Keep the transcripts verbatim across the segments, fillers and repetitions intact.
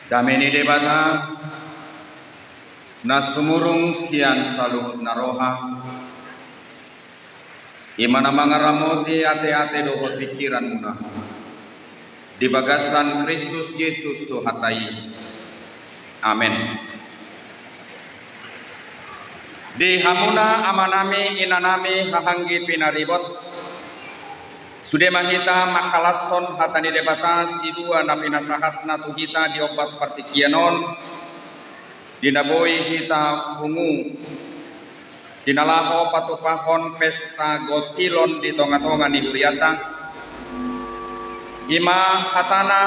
Dame ni Debata na sumurung sian saluhut na roha, i ma na mangaramoti ateate dohot pingkiranmuna di bagasan Kristus Jesus Tuhanta i. Amen. Di hamuna amanami, inanami, haha anggi pinaribot, sude ma hita mangkalashon hata ni Debata silua na pinasahatna tu hita di ombas partingkian on, di na boi hita pungu, di na laho patupahon pesta gontilon di tongatonga ni hurianta. I ma hatana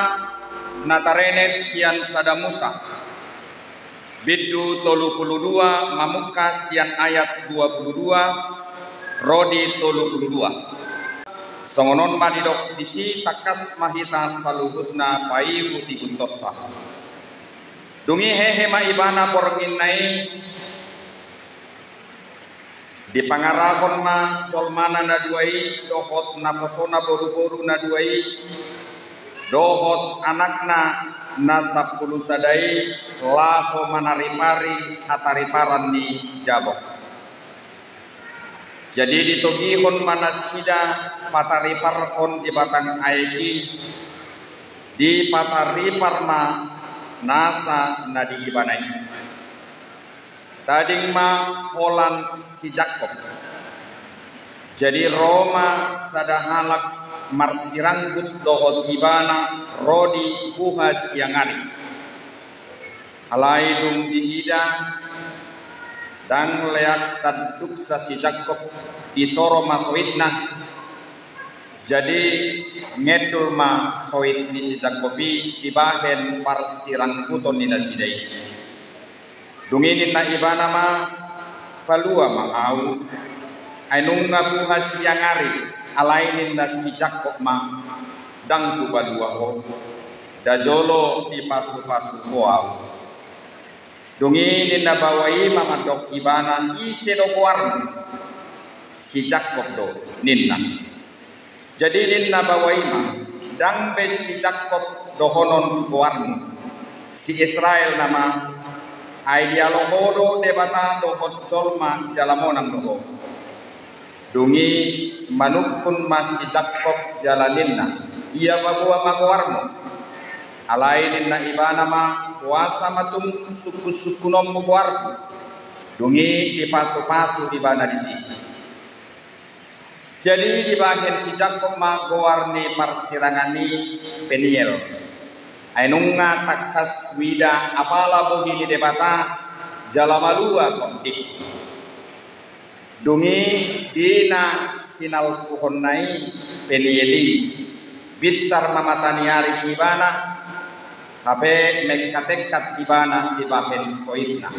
na tarenet sian Sada Musa, bindu tolu pulu dua, mamungka sian ayat dua pulu dua ro di tolu pulu dua. Songon on ma didok disi, tangkas ma hita saluhutna paihut-ihuthonsa. Dung i hehe ma ibana bornginna i, dipangarahon ma jolmana na dua i dohot naposona boruboru na dua i dohot anakna na sampulu sada i laho manaripari hatariparan ni Jabok. Jadi ditogihon ma nasida patariparhon di batang aek i, dipataripar ma nasa na di ibana i. Tading ma holan si Jakkob. Jadi ro ma sada halak marsiranggut dohot ibana ro di buha siang ari. Alai dung diida, ndang leak tanduksa si Jakkob, disoro ma soitna. Jadi ngendul ma soit ni si Jakkob i dibahen parsirangguton ni nasida i. Dung i ninna ibana ma, "Palua ma ahu, ai nunga buha siang ari." Alai ninna si Jakkob ma, "Ndang hupalua ho, nda jolo dipasupasu ho ahu." Dung i ninna baoa i ma mandok ibana, "Ise do goarmu?" "Si Jakkob do," ninna. Jadi ninna baoa i ma, "Ndang be si Jakkob dohonon goarmu, si Israel nama, ai dialo ho do Debata dohot jolma jala monang do ho." Dung i manungkun ma si Jakkob jala ninna, "Ia paboa ma goarmu?" Alai ninna ibana ma, "Boasa ma tung sungkunsungkunonmu goarhu?" Dung i dipasupasu ibana disi. Jadi dibahen si Jakkob ma goar ni parsirangan i Peniel. Ai nunga tangkas huida apala bohi ni Debata jala malua tondingku. Dung i di na sinalpuhonna i Peniel i, binsar ma mata ni ari di ibana, hape mengkatengkat ibana dibahen soitna.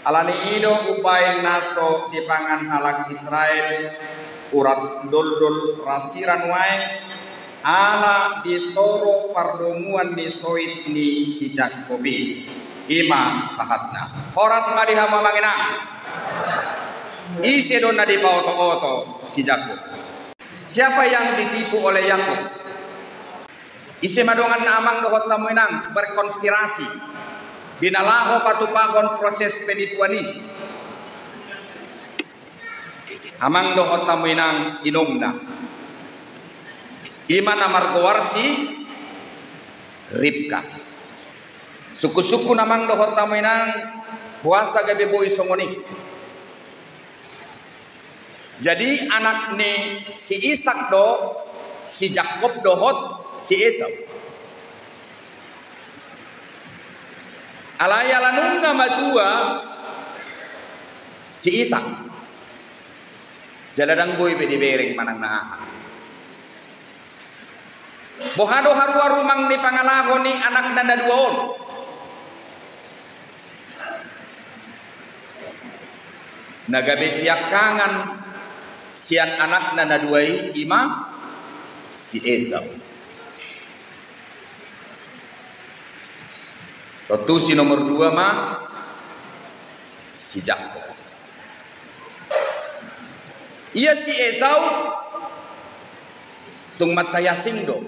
Ala ni i do umbahen na so dipangan halak Israel urat doldol rasira nuaeng, ala disoro pardomuan ni soit ni si Jakkob i. I ma sahatna. Horas ma di hamu amang inang. Ise do na dipaotooto si Jakkob? Siapa yang ditipu oleh Yakub? Ise ma donganna amang dohot hamu inang berkonspirasi di na laho patupahon proses penipuan i? Amang dohot hamu inang, inongna. I ma na margoar si Ribka. Sungkunsungkun amang dohot hamu inang, boasa gabe boi songon i. Jadi anak ni si Ishak do si Jakkob dohot si Esau. Alai ala nunga matua si Ishak, jala ndang boi be dibereng manang na aha. Boha do haroa rumang ni pangalaho ni anakna na dua on? Na gabe siangkangan sian anakna na dua i, i ma si Esau. Tontu si nomor dua ma si Jakkob. Ia si Esau tung mansai asing do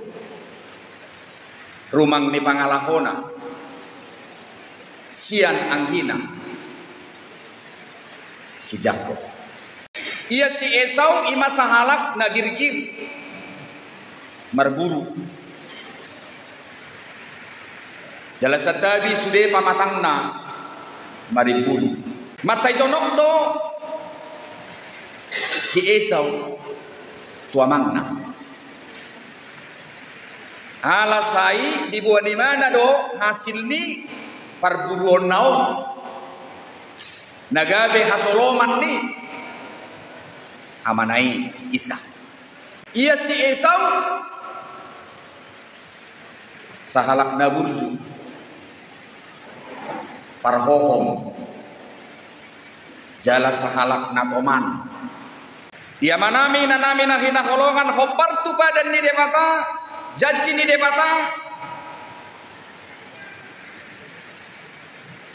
rumang ni pangalahona. sian anggina si Jakkob. Ia si Esau i ma sahalak na girgir marburu. Jala santabi sude pamatangna marimburu. Mansai jonok do si Esau tu amangna. Ala sai diboan ibana do hasil ni parburuonna on na gabe hasoloman ni amana i Isak. Ia si Esau sahalak na burju, parhohom, jala sahalak na toman. Di amanami, inanami na hinaholongan, hombar tu padan ni Debata, janji ni Debata,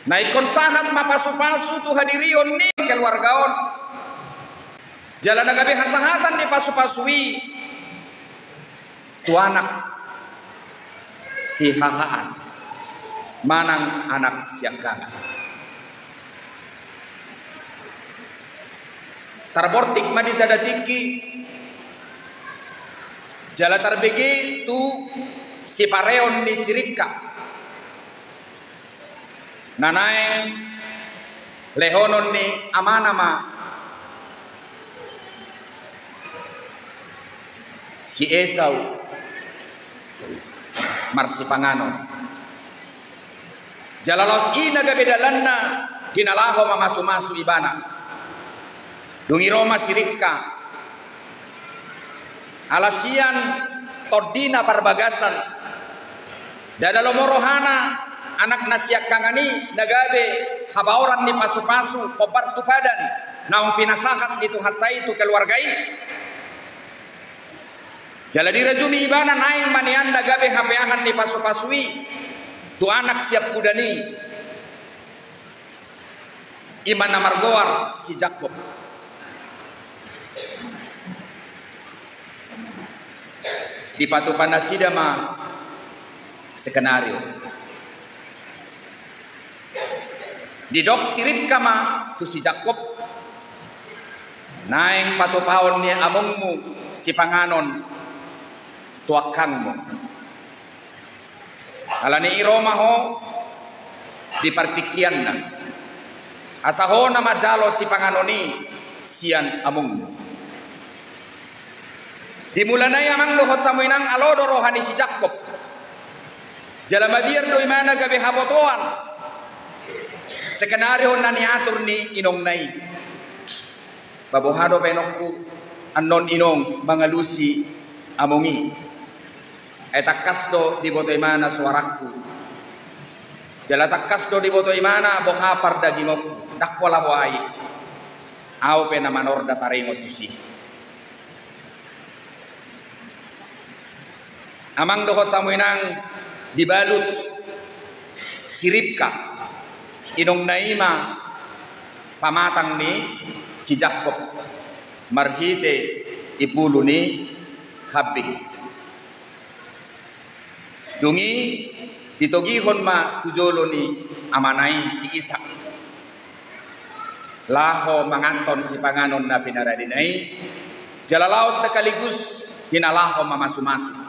na ingkon sahat ma pasupasu tu hadirion ni keluarga on. Jala na gabe hasahatan ni pasupasu i tu anak sihahaan manang anak siangkangan. Tarbortik ma di sada tingki jala tarbege tu sipareon ni si Ribka. Na naeng lehonon ni amana ma si Esau marsipanganon. Jala laos i na gabe dalanna, hinalaho mamasumasu ibana. Dung i ro ma si Ribka. Ala sian tondina parbagasan, ndada lomo rohana anak na siangkangan i na gabe habaoran ni pasupasu hombar tu padan naung pinasahat ni Tuhanta i tu keluarga i. Jala dirajumi ibana naeng ma nian na gabe hapeahan ni pasupasu i tu anak siampudan i. I ma na margoar si Jakkob. Dipatupa nasida ma skenario. Didok si Ribka ma tu si Jakkob, naeng patupaon ni amongmu sipanganon tu angkangmu. Ala ni i ro ma ho di partingkianna, asa ho na manjalo sipanganon i sian amongmu. Di mulana i amang dohot hamu inang, alo do roha ni si Jakkob. Jala mabiar do ibana gabe habotoan skenario na niatur ni inongna i. Ba boha do baenonku annon inong mangalusi among i? Ai tangkas do diboto ibana soarangku. Jala tangkas do diboto ibana boha pardagingonku. Ndang pola boha i. Ahu pe na manorda taringot tusi. Amang dohot hamu inang, dibalut si Ribka, inongna i ma pamatang ni si Jakkob marhite imbulu ni hambing. Dung i ditogihon ma tu jolo ni amana i si Isak laho manganhon sipanganon na pinaradina i, jala laos sekaligus hinalaho mamasumasu.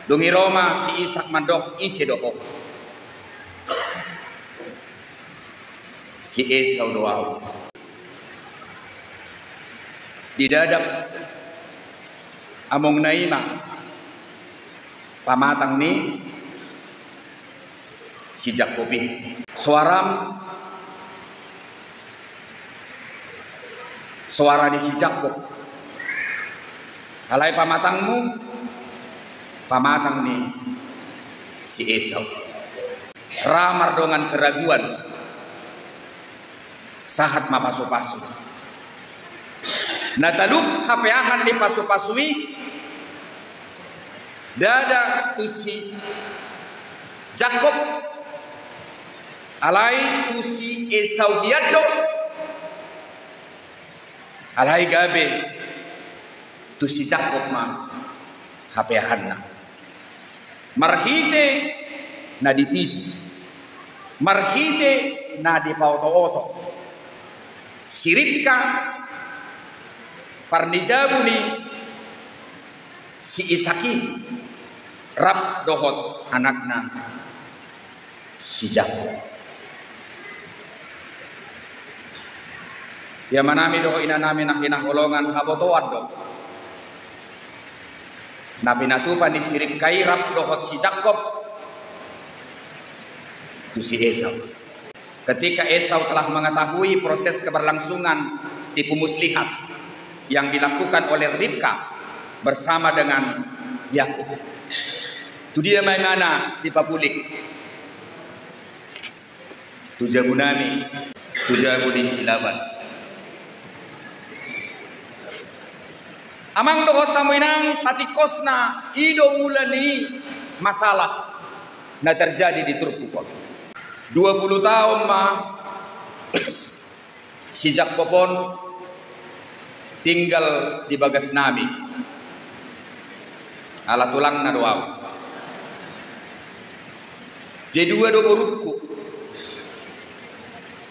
Dung i ro ma si Isak mandok, ise do ho? Si Esau do ahu. Didadap amongna i ma pamatang ni si Jakkob i. Soaram, soara ni si Jakkob. Alai pamatangmu, pamatang ni si Esau. Ra mardongan keraguan. Sahat ma pasupasu. Na talup hapeahan ni pasupasu i, ndada tu si Jakkob, alai tu si Esau hian do, alai gabe tu si Jakkob ma hapeahanna. Marhite na ditipu, marhite na dipaotooto, si Ribka, parnijabu ni si Isak i, rap dohot anakna si Jakkob. Ia amanami dohot inanami na hinaholongan, habotoan do na pinatupa ni si Ribka i rap dohot si Jakkob tu si Esau. Ketika Esau telah mengetahui proses keberlangsungan tipu muslihat yang dilakukan oleh Ribka bersama dengan Yakub, tu dia ma imana dipapulik? Tu jabunami, tu jabu ni si Laban. Amang dohot hamu inang, satingkosna i do mula ni masalah na terjadi di turpuk on. Dua puluh taon ma si Jakkob on tinggal di bagasnami, ala tulangna do ahu. Jadi dua do borungku,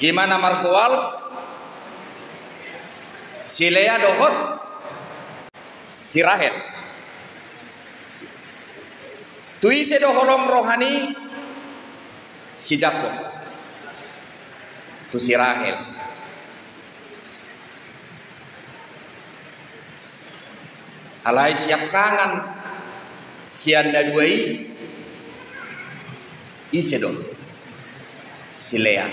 ima na margoar si Lea dohot si Rahel. Tu ise do holong roha ni si Jakkob? Tu si Rahel. Alai siangkangan sian na dua i, ise do? Si Lea.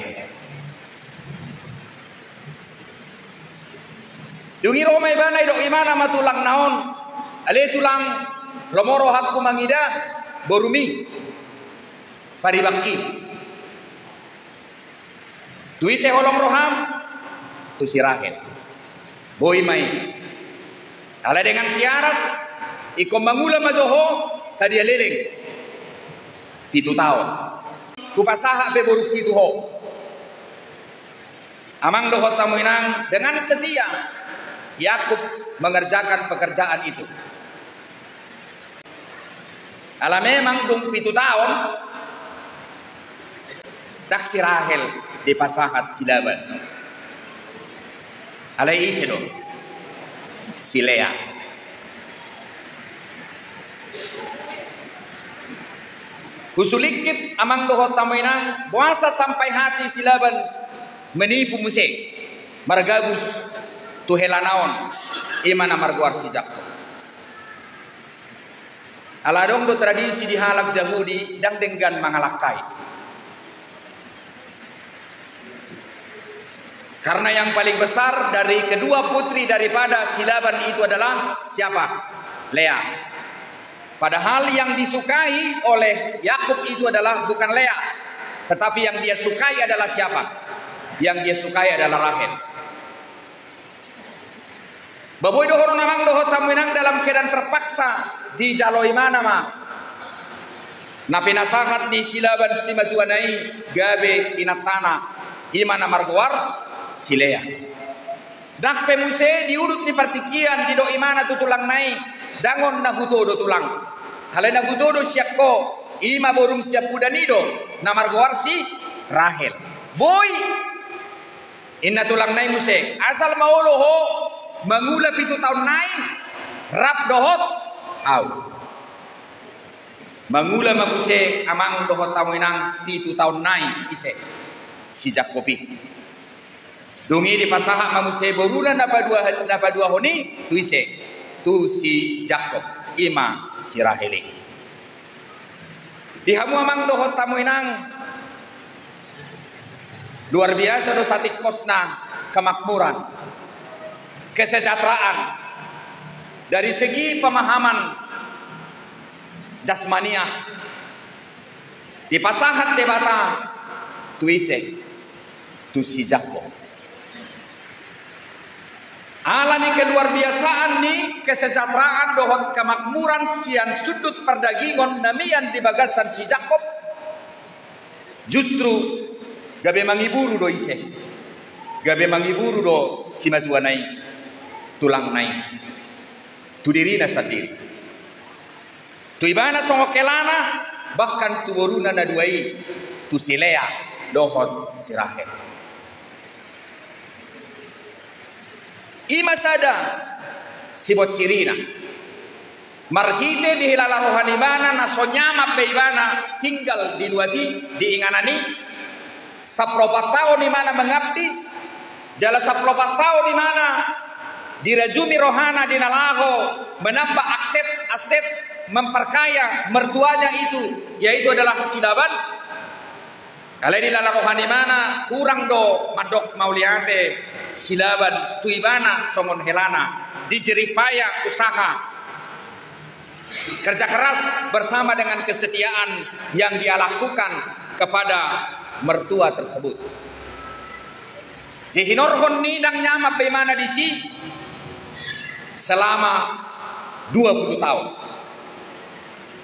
Dung i ro ma ibana, didok imana ma tulangna on: Ale tulang, lomo rohangku mangida borumi, paribangki. Tu ise holong roham? Tu si Rahel. Boi ma i. Alai dengan syarat, ingkon mangula ma jo ho sadia leleng pitu taon. Hupasahat pe borungki tu ho. Amang dohot hamu inang, dengan setia Yakub mengerjakan pekerjaan itu. Ala memang dung pitu taon, ndang si Rahel dipasahat si Laban. Alai ise do? Si Lea. Husulingkit amang dohot hamu inang, boasa sampai hati si Laban menipu muse, margabus tu helana on, ima na margoar si Jakkob. Ala adong do tradisi di halak Jahudi, ndang denggan mangalangkai. Karena yang paling besar dari kedua putri daripada si Laban itu adalah siapa? Lea. Padahal yang disukai oleh Yakub itu adalah bukan Lea, tetapi yang dia sukai adalah siapa? Yang dia sukai adalah Rahel. Ba boi dohonon amang dohot hamu inang, dalam keadaan terpaksa dijalo imana ma na pinasahat ni si Laban simatuana i gabe inantana, ima na margoar si Lea. Ndang pe muse di udut ni partingkian didok imana tu tulangna i: Ndang on na hutodo tulang. Alai na hutodo sian ho, ima borum siampudan i do, na margoar si Rahel. Boi. Inna tulangna i muse: Asal ma olo ho mangula pitu taon nai rap dohot ahu. Mangula ma muse amang dohot hamu inang pitu taon nai ise? Si Jakkob i. Dung i dipasahat ma muse boruna na padua, na paduahon i tu ise? Tu si Jakkob, ima si Rahel i. Di hamu amang dohot hamu inang, luar biasa do satingkosna kemakmuran, kesejahteraan dari segi pemahaman jasmaniah dipasahat Debata tu ise? Tu si Jakkob. Ala ni keluarbiasaan ni kesejahteraan dohot kemakmuran sian sundut pardagingon na mian di bagasan si Jakkob, justru gabe mangiburu do ise? Gabe mangiburu do simatuana i, tulangna i, tu dirina sandiri. Tu ibana songon helana, bahkan tu boruna na dua i, tu si Lea dohot si Rahel. I ma sada sibonsirina. Marhite dihilala roha ni ibana na so nyaman be ibana tinggal di luat i, di inganan i, sampulu opat taon ibana mangabdi, jala sampulu opat taon ibana dirajumi rohana di na laho menambah aset-aset, memperkaya mertuanya itu, yaitu adalah si Laban. Alai dihilala roha ni ibana, hurang do mandok mauliate si Laban tu ibana songon helana di jeripaya usaha kerja keras bersama dengan kesetiaan yang dia lakukan kepada mertua tersebut. Jadi hinorhon ni ndang nyaman be ibana disi selama dua puluh taon.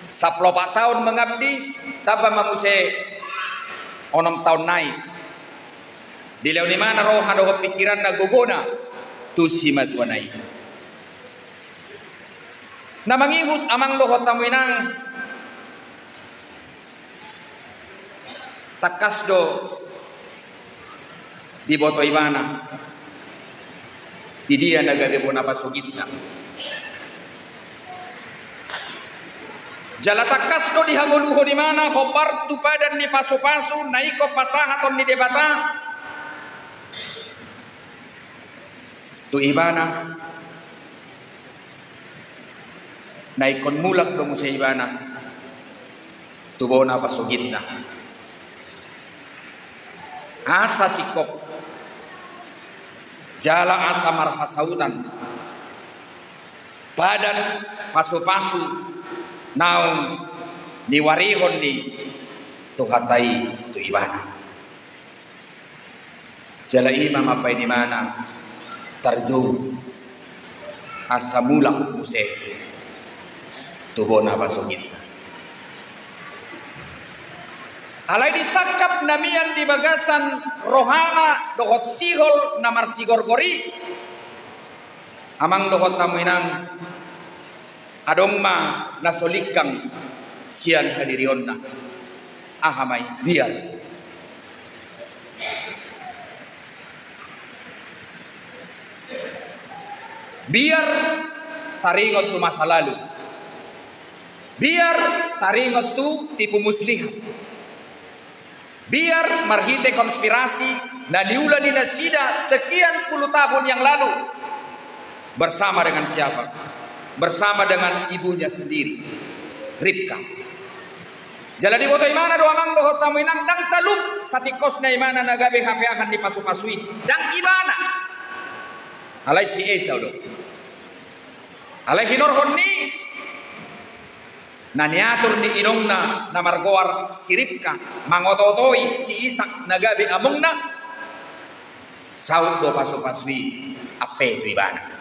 Sampulu opat taon mangabdi, tamba ma muse onom taon nai. Dilehon ibana roha dohot pikiranna, gogona tu simatuana i. Na mangihut amang dohot hamu inang, tangkas do diboto ibana di dia na gabe bona pasogitna. Jala tangkas do dihangoluhon ibana hombar tu padan ni pasupasu na ingkon pasahaton ni Debata tu ibana, na ingkon mulak do muse ibana tu bona pasogitna. Asa singkop jala asa marhasautan padan pasupasu naung niwarihon ni Tuhanta i tu ibana. Jala i ma mambahen ibana tarjou asa mulak muse tu bona pasogitna. Alai disangkap na mian di bagasan rohana dohot sihol na marsigorgor i, amang dohot hamu inang, adong ma na so lingkang sian hadirionna. Aha ma i? Biar. Biar taringot tu masa lalu. Biar taringot tu tipu muslihat. Biar marhite konspirasi na niula ni nasida sekian puluh tahun yang lalu. Bersama dengan siapa? Bersama dengan ibunya sendiri, Ribka. Jala diboto ibana do amang dohot hamu inang, ndang talup satingkosna ibana na gabe hapeahan ni pasupasu i, ndang ibana. Alai si Esau do. Alai hinorhon ni na niatur ni inongna na margoar si Ribka mangotootoi si Isak na gabe amongna, saut do pasupasu i ampe tu ibana.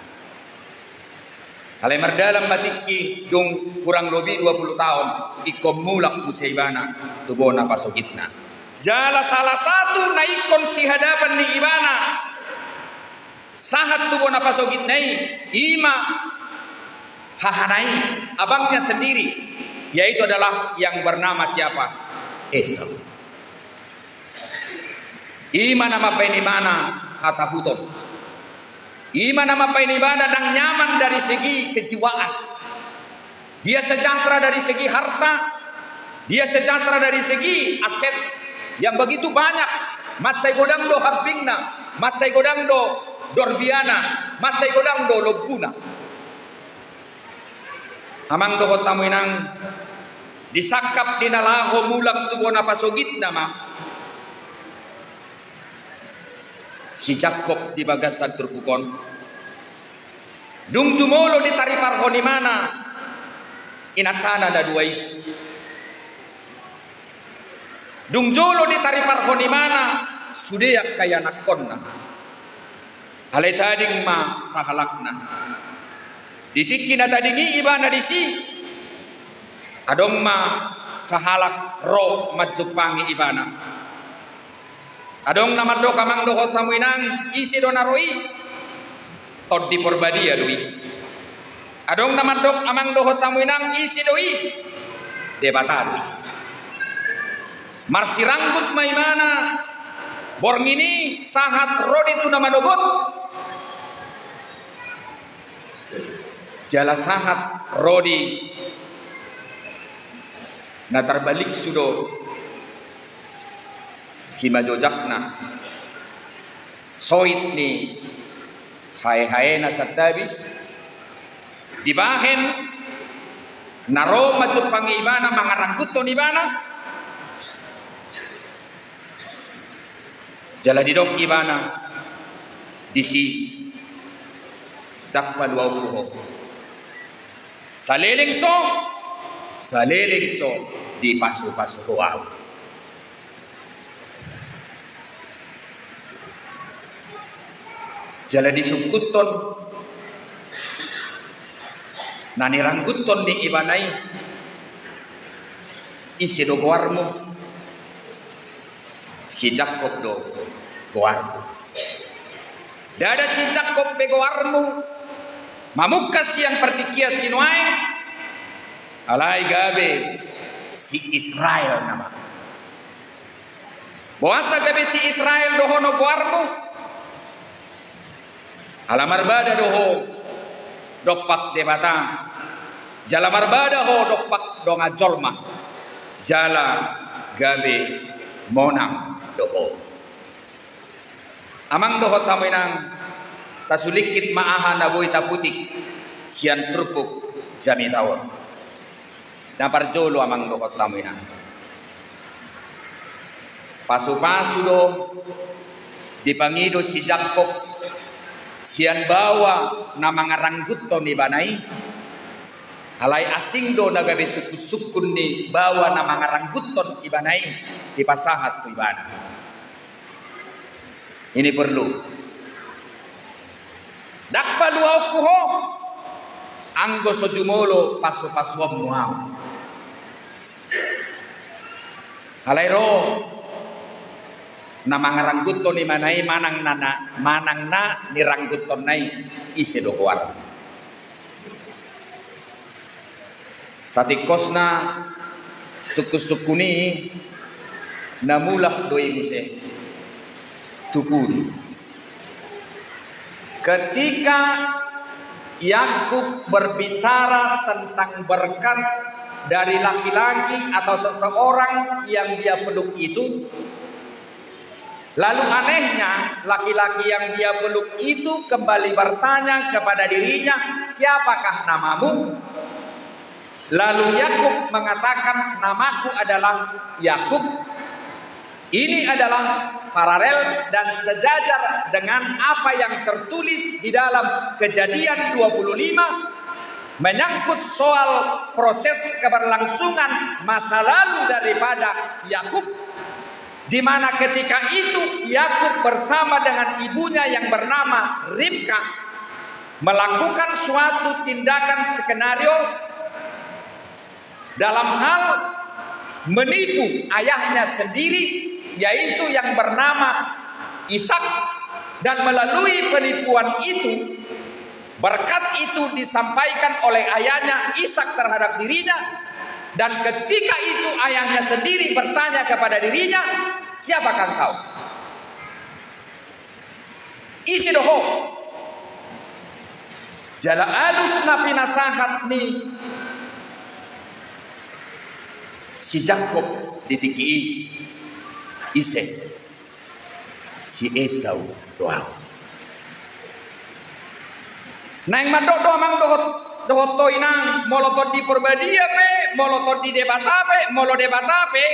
Alai mardalan ma tingki, dung hurang lobi dua puluh taon, ingkon mulak muse ibana tu bona pasogitna. Jala salah satu na ingkon sihadapan ni ibana sahat tu bona pasogitna i, i ma hahana i, abangnya sendiri, yaitu adalah yang bernama siapa? Esau. I ma na mambahen ibana hatahuton. I ma na mambahen ibana ndang nyaman dari segi kejiwaan. Dia sejahtera dari segi harta, dia sejahtera dari segi aset yang begitu banyak. Mansai godang do hambingna, mansai godang do dorbiana, mansai godang do lombuna. Amang dohot hamu inang, disangkap di na laho mulak tu bona pasogitna ma si Jakkob di bagasan turpuk on. Dung jumolo ditariparhon ibana inantana na dua i. Dung jolo ditariparhon ibana sude angka ianakhonna. Alai tading ma sahalakna. Di tingki na tading i ibana disi, adong ma sahalak ro manjumpangi ibana. Adong na mandok, amang dohot hamu inang, ise do na ro i? Tondi Porbadia do i. Adong na mandok amang dohot hamu inang, ise do i? Debata do i. Marsiranggut ma ibana borngin i sahat ro di tu na manogot. Jala sahat ro di na tarbaliksu do simajojakna, soit ni haehaena santabi, dibahen na ro manjumpangi ibana mangarangguthon ibana. Jala didok ibana disi, ndang paluaonku ho. Saleleng so, saleleng so dipasupasu ho ahu. Jala disungkunhon na nirangguthon ni ibana i, ise do goarmu? Si Jakkob do goarhu. Ndada si Jakkob be goarmu mamungka sian partingkian sinuaeng, alai gabe si Israel nama. Boasa gabe si Israel do ho goarmu? Ala marbada do ho dompak Debata, jala marbada ho dompak dongan jolma, jala gabe monang do ho. Amang dohot hamu inang, tasulingkit ma aha na boi taputik sian turpuk jamita on. Na parjolo amang dohot hamu inang, pasupasu do dipangido si Jakkob sian baoa na mangarangguthon ibana i. Alai asing do na gabe sungkunsungkun ni baoa na mangarangguthon ibana i dipasahat tu ibana. Ini porlu. Ndang paluaonku ho anggo so jumolo pasupasuonmu ahu. Alai ro na mangarangguthon ibana i manang na, na manang na nirangguthonna i, ise do goarna? Satingkosna sungkunsungkun i na mulak do i muse tu pudi. Ketika Yakub berbicara tentang berkat dari laki-laki atau seseorang yang dia peluk itu, lalu anehnya laki-laki yang dia peluk itu kembali bertanya kepada dirinya, "Siapakah namamu?" Lalu Yakub mengatakan, "Namaku adalah Yakub." Ini adalah paralel dan sejajar dengan apa yang tertulis di dalam Kejadian dua puluh lima menyangkut soal proses keberlangsungan masa lalu daripada Yakub, di mana ketika itu Yakub bersama dengan ibunya yang bernama Ribka melakukan suatu tindakan skenario dalam hal menipu ayahnya sendiri, yaitu yang bernama Ishak, dan melalui penipuan itu, berkat itu disampaikan oleh ayahnya Ishak terhadap dirinya, dan ketika itu ayahnya sendiri bertanya kepada dirinya, "Siapakah engkau? Ise do ho?" Jala alus na pinasahat ni si Jakkob di tingki i, "Ise? Si Esau do ahu." Naeng mandok do amang dohot, dohot ho inang, molo Tondi Porbadia pe, molo Tondi Debata pe, molo Debata pe,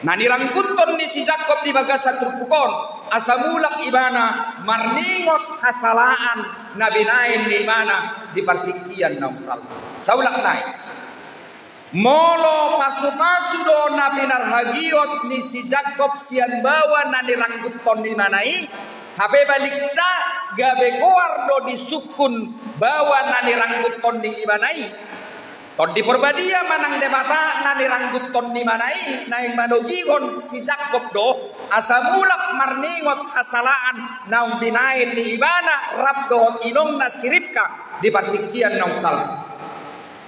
na nirangguthon ni si Jakkob di bagasan turpuk on, asa mulak ibana marningot hasalaan na binaen ni ibana di partingkian naung salpu. Saulak nai. Molo pasupasu do na pinarhagiot ni si Jakkob sian baoa na nirangguthon ni ibana i, hape baliksa gabe goar do disungkun baoa na nirangguthon ni ibana i. Tondi Porbadia manang Debata na nirangguthon ni ibana i naeng manogihon si Jakkob do asa mulak marningot hasalaan naung binaen ni ibana rap dohot inongna si Ribka. di partingkian naung salpu.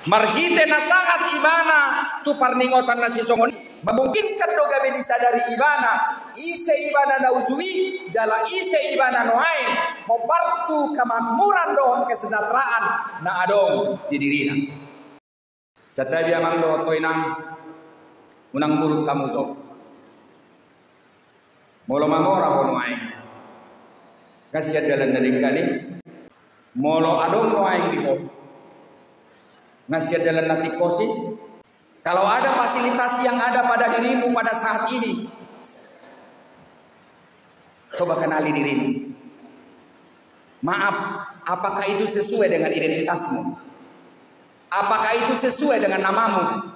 Marhite na sahat ibana tu parningotan na sisongon i, memungkinkan do gabe disadari ibana ise ibana na uju i jala ise ibana nuaeng, hombar tu kemakmuran dohot kesejahteraan na adong di dirina. Santabi amang dohot inang, unang buruk hamu jo. Molo mamora ho nuaeng, nga sian dalan na denggan i. Molo adong nuaeng di ho, nga sian dalan na tingkos i. Kalau ada fasilitas yang ada pada dirimu pada saat ini, coba kenali dirimu. Maaf, apakah itu sesuai dengan identitasmu? Apakah itu sesuai dengan namamu?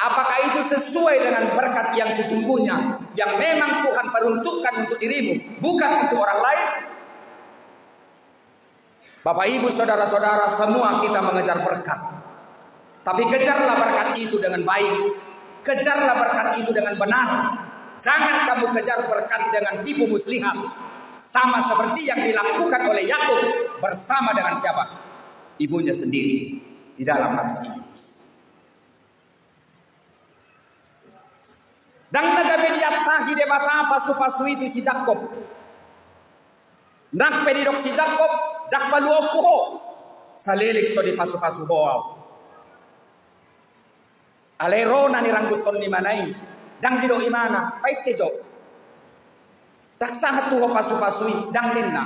Apakah itu sesuai dengan berkat yang sesungguhnya yang memang Tuhan peruntukkan untuk dirimu, bukan untuk orang lain? Bapak, Ibu, saudara-saudara, semua kita mengejar berkat. Tapi kejarlah berkat itu dengan baik. Kejarlah berkat itu dengan benar. Jangan kamu kejar berkat dengan tipu muslihat. Sama seperti yang dilakukan oleh Yakub bersama dengan siapa? Ibunya sendiri di dalam nats ini. Ndang na gabe diantahi Debata pasu-pasu i tu si Jakkob. Ndang pe didok si Jakkob, ndang paluaonku ho. Saleleng so dipasu-pasu ho au. Alai ro na nirangguthon ni imana i, ndang didok imana, painte jo. Ndang sahat tu ho pasu-pasu i, ndang ninna.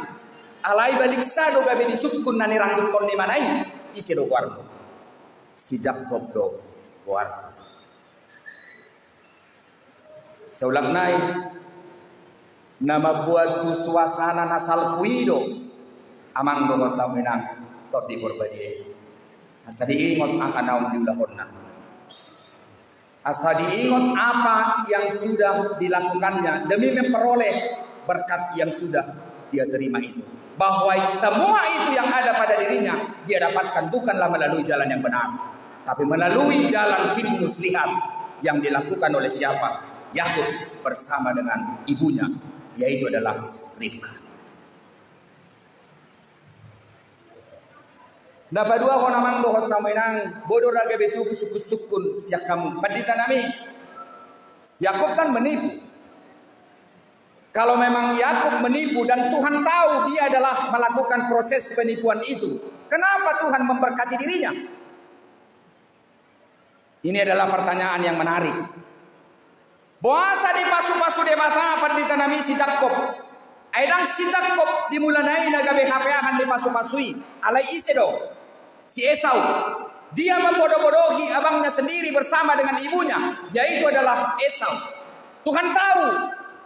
Alai baliksa do gabe disungkun na nirangguthon ni imana i, ise do goarmu? Si Jakkob do goarhu. Saulak nai, na mambuat tu suasana na salpu i do amang dohot hamu inang, Tondi Porbadia i. Asa diingot aha naung diulahonna. Asa diingot apa yang sudah dilakukannya demi memperoleh berkat yang sudah dia terima itu. Bahwa semua itu yang ada pada dirinya, dia dapatkan bukanlah melalui jalan yang benar, tapi melalui jalan tipu muslihat yang dilakukan oleh siapa? Yakub bersama dengan ibunya, yaitu adalah Ribka. Na paduahon amang dohot hamu inang, boi do ra gabe tubu sungkun-sungkun sian hamu. Pandita nami, Yakub kan menipu. Kalau memang Yakub menipu dan Tuhan tahu dia adalah melakukan proses penipuan itu, kenapa Tuhan memberkati dirinya? Ini adalah pertanyaan yang menarik. Boasa dipasu-pasu Debata, pandita nami, si Jakkob? Ai ndang si Jakkob di mulana i na gabe hapeahan ni pasu-pasu i, alai ise do? Si Esau. Dia membodoh-bodohi abangnya sendiri bersama dengan ibunya, yaitu adalah Esau. Tuhan tahu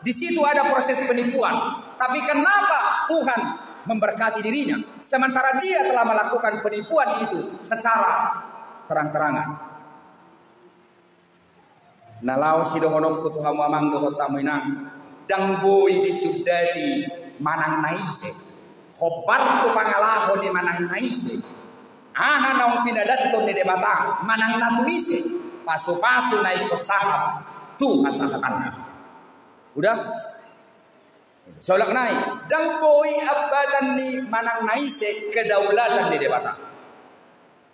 di situ ada proses penipuan. Tapi kenapa Tuhan memberkati dirinya, sementara dia telah melakukan penipuan itu secara terang-terangan? Na laho sidohononku tu hamu amang dohot hamu inang, ndang boi disundati manang na ise. Hombar tu pangalaho ni manang na ise. Aha naung pinadanton ni Debata manang na tu ise, pasu-pasu na ingkon sahat tu hasahatanna. Udah? Saulak nai, ndang boi ambatan ni manang na ise kedaulatan ni Debata.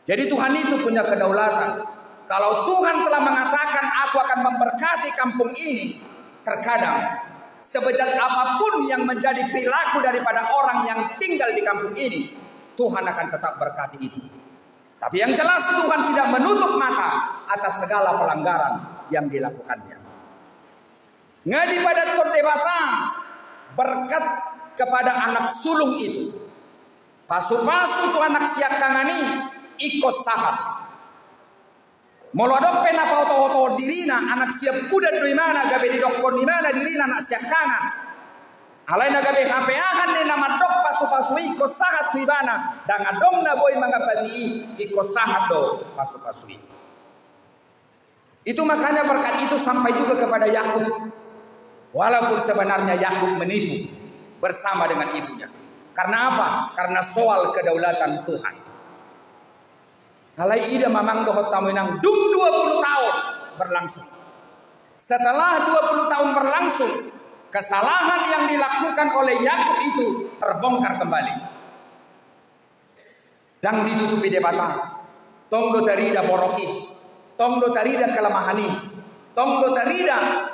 Jadi Tuhan itu punya kedaulatan. Kalau Tuhan telah mengatakan, "Aku akan memberkati kampung ini," terkadang sebejat apapun yang menjadi perilaku daripada orang yang tinggal di kampung ini, Tuhan akan tetap berkati itu. Tapi yang jelas, Tuhan tidak menutup mata atas segala pelanggaran yang dilakukannya. Nga dipadanton Debata berkat kepada anak sulung itu. Pasu-pasu tu anak siangkangan i ingkon sahat. Molo adong pe na paoto-otohon dirina, anak siampudan do imana, gabe didokkon imana dirina anak siangkangan. Alai na gabe hapeahan ni na mandok pasu-pasu i ingkon sahat tu ibana, ndang adong na boi mangambati i, ingkon sahat do pasu-pasu i. Itu makanya berkat itu sampai juga kepada Yakub. Walaupun sebenarnya Yakub menipu bersama dengan ibunya. Karena apa? Karena soal kedaulatan Tuhan. Alai ida ma amang dohot hamu inang, dung dua puluh tahun berlangsung. Setelah dua puluh tahun berlangsung, kesalahan yang dilakukan oleh Yakub itu terbongkar kembali. Ndang ditutupi Debata. Tong do tarida borok i. Tong do tarida kelemahan i. Tong do tarida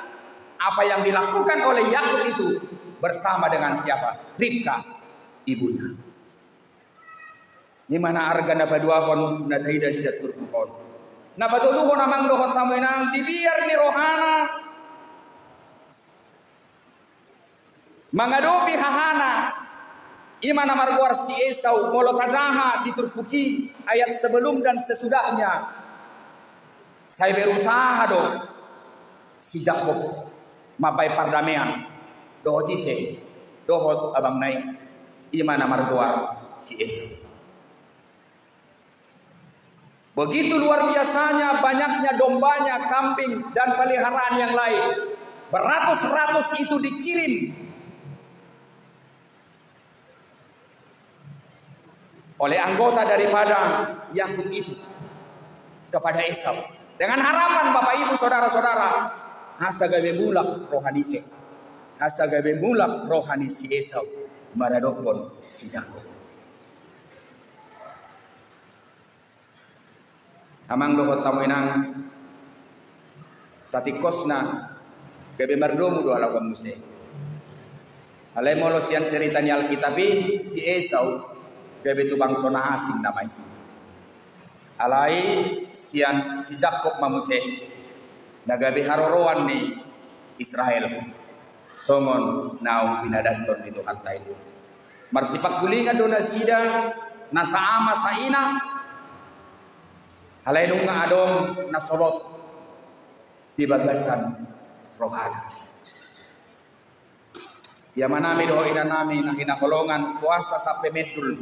apa yang dilakukan oleh Yakub itu bersama dengan siapa? Ribka, ibunya. I ma na arga na paduahon na taida sian turpuk on. Na patoluhon, amang dohot hamu inang, di biar ni rohana mangadopi hahana, i ma na margoar si Esau, molo tajaha di turpuk i, ayat sebelum dan sesudahnya, sai berusaha do si Jakkob mambahen pardamean dohot ise? Dohot abangna i, i ma na margoar si Esau. Begitu luar biasanya banyaknya dombanya, kambing, dan peliharaan yang lain. Beratus-ratus itu dikirim oleh anggota daripada Yakub itu kepada Esau. Dengan harapan, Bapak Ibu, Saudara-saudara, asa gabe mulak roha ni ise? Asa gabe mulak roha ni si Esau maradophon si Jakkob. Amang dohot hamu inang, satingkosna gabe mardomu do halakoan muse. Alai molo sian cerita ni Alkitab i, si Esau gabe tu bangso na asing nama i. Alai sian si Jakkob ma muse na gabe haroroan ni Israel, songon naung pinadathon ni Tuhanta i. Marsipangkulingan do nasida, na saama saina, alai nunga adong na solot di bagasan rohana. Ia amanami dohot inanami na hinaholongan, boasa sampe mendul?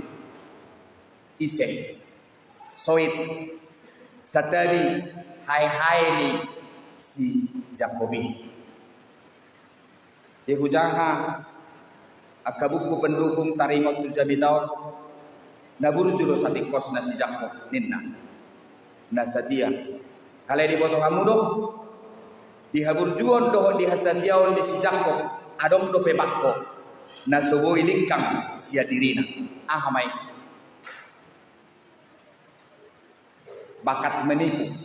Ise? Soit, santabi, hae-hae ni si Jakkob i. Di hujaha angka buku pendukung taringot tu jamita on, na burju do satingkosna si Jakkob ninna, na satia. Alai diboto hamu do, di haburjuon dohot di hasatiaon ni si Jakkob, adong dope bangko na so boi lingkang sian dirina. Aha ma i? Bakat menipu.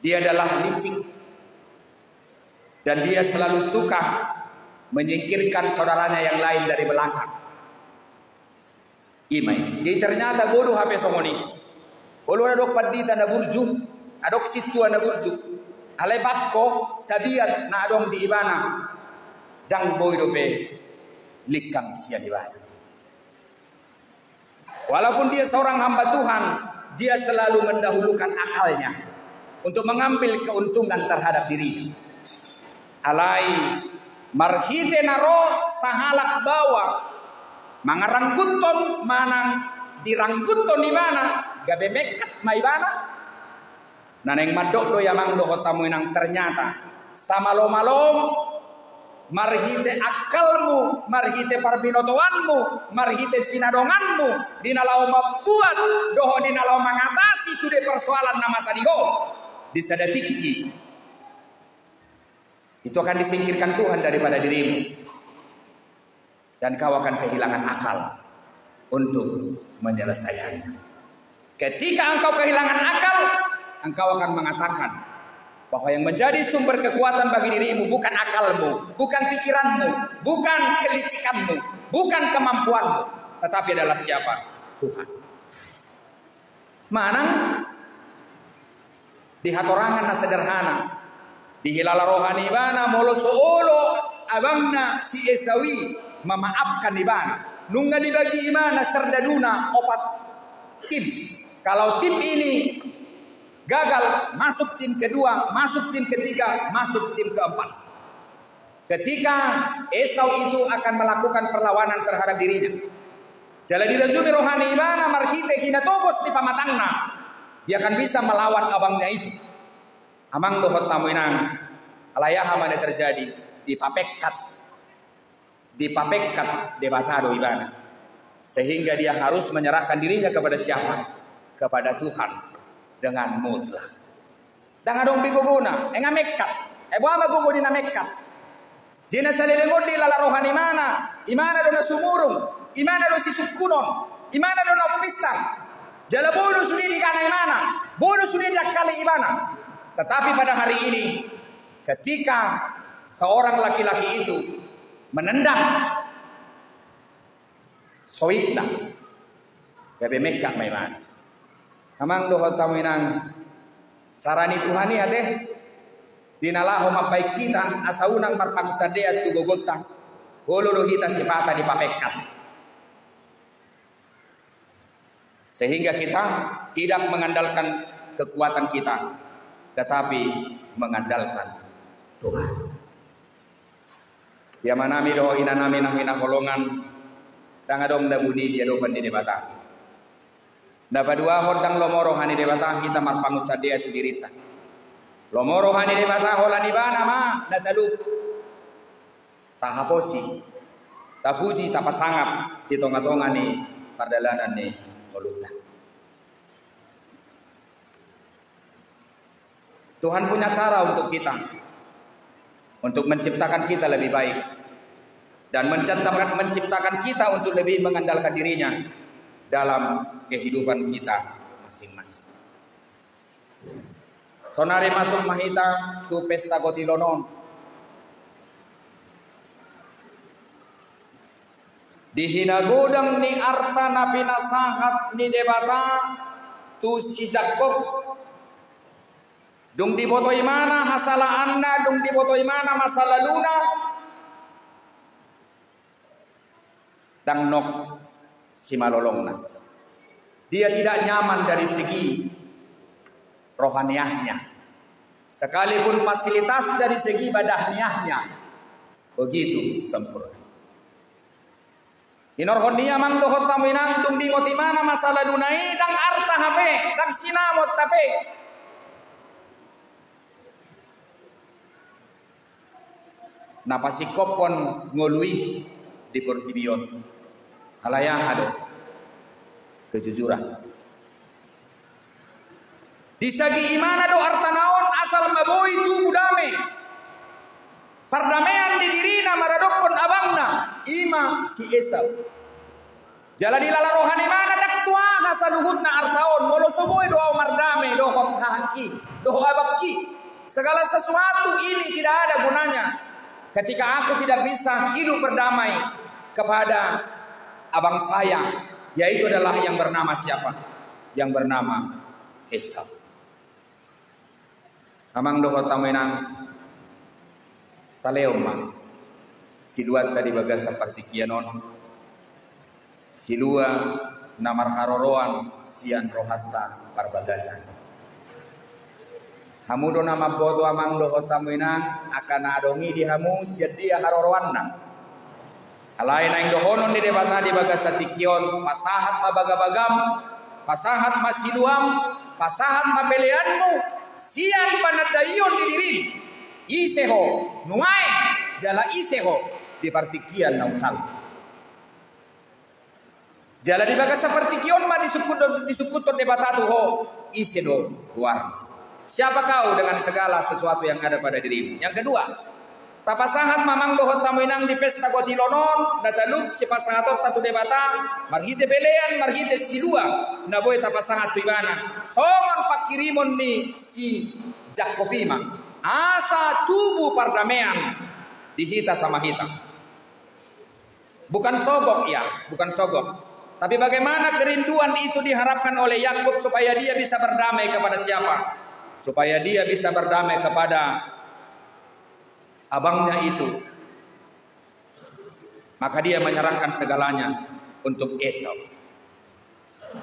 Dia adalah licik. Dan dia selalu suka menyingkirkan saudaranya yang lain dari belakang. I ma i. Jadi ternyata godang hape songon i. Olo adong pandita na burju, adong sintua na burju. Alai bangko tabiat na adong di ibana, ndang boi dope lingkang sian ibana. Walaupun dia seorang hamba Tuhan, dia selalu mendahulukan akalnya untuk mengambil keuntungan terhadap dirinya. Alai marhite na ro sahalak baoa mangarangguthon manang dirangguthon ibana, gabe mekkat ma ibana. Na naeng mandok do i, amang dohot hamu inang, ternyata samalomalomu, marhite akalmu, marhite parbinotoanmu, marhite sinadonganmu, di na laho mambuat dohot di na laho mangatasi sude persoalan na masa di ho, di sada tingki itu akan disingkirkan Tuhan daripada dirimu. Dan kau akan kehilangan akal untuk menyelesaikannya. Ketika engkau kehilangan akal, engkau akan mengatakan bahwa yang menjadi sumber kekuatan bagi dirimu bukan akalmu, bukan pikiranmu, bukan kelicikanmu, bukan kemampuanmu, tetapi adalah siapa? Tuhan. Manang di hatorangan na sederhana, dihilala roha ni ibana molo so olo abangna si Esau i memaafkan ibana. Nunga dibagi ibana serdaduna opat tim. Kalau tim ini gagal, masuk tim kedua, masuk tim ketiga, masuk tim keempat. Ketika Esau itu akan melakukan perlawanan terhadap dirinya, jala dirajumi roha ni ibana marhite hinatogos ni pamatangna, dia akan bisa melawan abangnya itu. Amang dohot hamu inang, alai aha ma na terjadi? Dipapekkat, dipapekkat Debata do ibana, sehingga dia harus menyerahkan dirinya kepada siapa? Kepada Tuhan dengan mutlak. Ndang adong be gogona, e nga mekkat. E boha ma gogo ni na mekkat? Jadi na saleleng on dihilala roha ni ibana, ibana do na sumurung, ibana do sisungkunon. Imana do na umpistar. Jala boi do sude digana imana, boi do sude diangkali imana. Tetapi pada hari ini, ketika seorang laki-laki itu menendang soitna, gabe mengkak ma imana. Amang dohot hamu inang, cara ni Tuhan i ate, di na laho mambahen hita asa unang marpangunsandean tu gogonta, olo do hita sipata dipapengkak. Sehingga kita tidak mengandalkan kekuatan kita, tetapi mengandalkan Tuhan. Di amanami dohot inanami na hinaholongan, ndang adong na buni di adopan ni Debata. Na paduahon, ndang lomo roha ni Debata hita marpangunsandean tu dirita. Lomo roha ni Debata holan Ibana ma na talup tahaposi, tapuji, tapasangap di tonga-tonga ni pardalanan ni ngolunta. Tuhan punya cara untuk kita, untuk menciptakan kita lebih baik, dan menciptakan, menciptakan kita untuk lebih mengandalkan dirinya dalam kehidupan kita masing-masing. Sonari masuk ma hita tu pesta gotilon on. Di hinagodang ni arta na pinasahat ni Debata tu si Jakkob, dung diboto imana hasalaanna, dung diboto imana masa laluna, ndang nok simalolongna. Dia tidak nyaman dari segi rohaniahnya. Sekalipun fasilitas dari segi badaniahnya begitu sempurna. Hinorhon ni amang dohot hamu inang, dung diingot imana masa laluna i, ndang arta hape, ndang sinamot hape na pasingkophon ngolu i di portibi on. Alai aha do? Kejujuran. Disagi imana do artana on asal ma boi tubu dame, pardamean di dirina maradophon abangna, ima si Esau. Jala dilala roha ni imana, ndang tu aha saluhutna arta on molo so boi do au mardame dohot hahangki, dohot abangki. Segala sesuatu ini tidak ada gunanya ketika aku tidak bisa hidup berdamai kepada abang saya, yaitu adalah yang bernama siapa? Yang bernama Esau. Amang dohot hamu inang, talehon ma siluanta di bagasan partingkian on, silua na marharoroan sian rohanta parbagasan. Hamu do na mamboto amang dohot hamu inang, angka na adong i di hamu sian dia haroroanna. Alai naeng dohonon ni Debata di bagasan tingki on, pasahat ma bagabagam, pasahat ma siluam, pasahat ma peleanmu sian panandaion di dirim. Ise ho nuaeng, jala ise ho di partingkian na salpu. Jala di bagasan partingkian on ma disungkun, disungkunhon Debata tu ho, ise do goarmu? Siapa kau dengan segala sesuatu yang ada pada dirimu? Yang kedua, tapasahat ma amang dohot hamu inang di pesta gotilon on, na talup sipasahatonta tu Debata, marhite pelean, marhite silua na boi tapasahat tu Ibana, songon pangkirimon ni si Jakkob i ma, asa tubu pardamean di hita sama hita. Bukan sogok, ya, bukan sogok. Tapi bagaimana kerinduan itu diharapkan oleh Yakub supaya dia bisa berdamai kepada siapa? Supaya dia bisa berdamai kepada abangnya itu. Maka dia menyerahkan segalanya untuk Esau.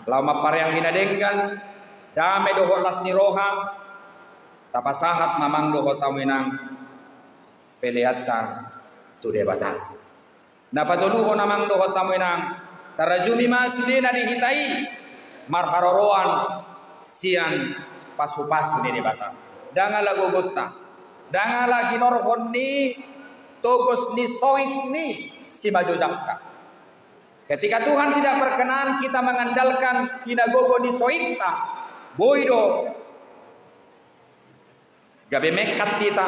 Laho mampareahi na denggan, dame dohot las ni roha, tapasahat ma amang dohot hamu inang peleanta tu Debata. Na patoluhon amang dohot hamu inang, tarajumi ma sudena di hita i marharoroan sian pasupasu ni Debata. Ndang ala gogonta, ndang ala hinorhon ni togos ni soit ni simanjojangta. Ketika Tuhan tidak berkenan kita mengandalkan hinagogo ni soitta, boi do gabe mengkak hita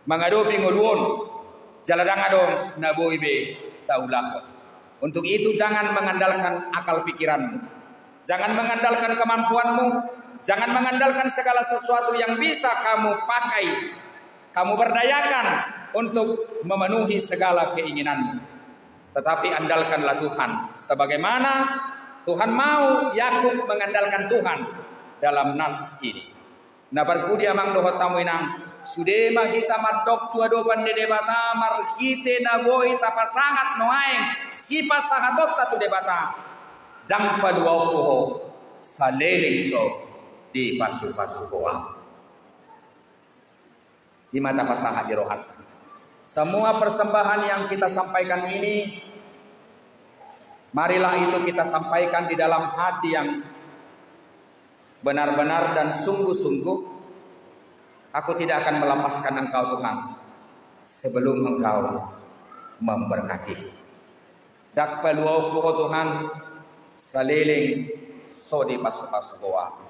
mangadopi ngolu on, jala ndang adong na boi be taulahon. Untuk itu, jangan mengandalkan akal pikiranmu. Jangan mengandalkan kemampuanmu. Jangan mengandalkan segala sesuatu yang bisa kamu pakai, kamu berdayakan untuk memenuhi segala keinginanmu. Tetapi andalkanlah Tuhan, sebagaimana Tuhan mau Yakub mengandalkan Tuhan dalam nats ini. Na parpudi amang dohot hamu inang, sude ma hita mandok tu adopan ni Debata marhite na boi tapasahat nuaeng sipasahatonta tu Debata. Ndang paluaonku ho saleleng so dipasupasu ho ahu. I ma tapasahat di rohanta. Semua persembahan yang kita sampaikan ini, marilah itu kita sampaikan di dalam hati yang benar-benar dan sungguh-sungguh. Aku tidak akan melepaskan Engkau, Tuhan, sebelum Engkau memberkatiku. Ndang paluaonku ho Tuhan saleleng so dipasupasu ho ahu.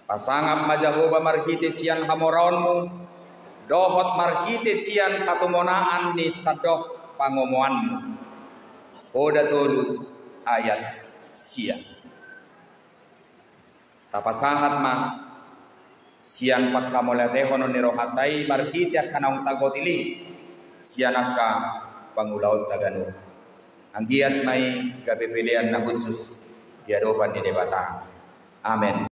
Pasangap ma Jahowa marhite sian hamoraonmu dohot marhite sian patumonaan ni sandok pangomoanmu. Poda tolu ayat sia. Tapasahat ma sian pangkamauliatehonon ni rohanta i marhite angka naung tagotil i sian angka pangulaonta ganup. Anggiat ma i gabe pelean na hushus di adopan ni Debata. Amen.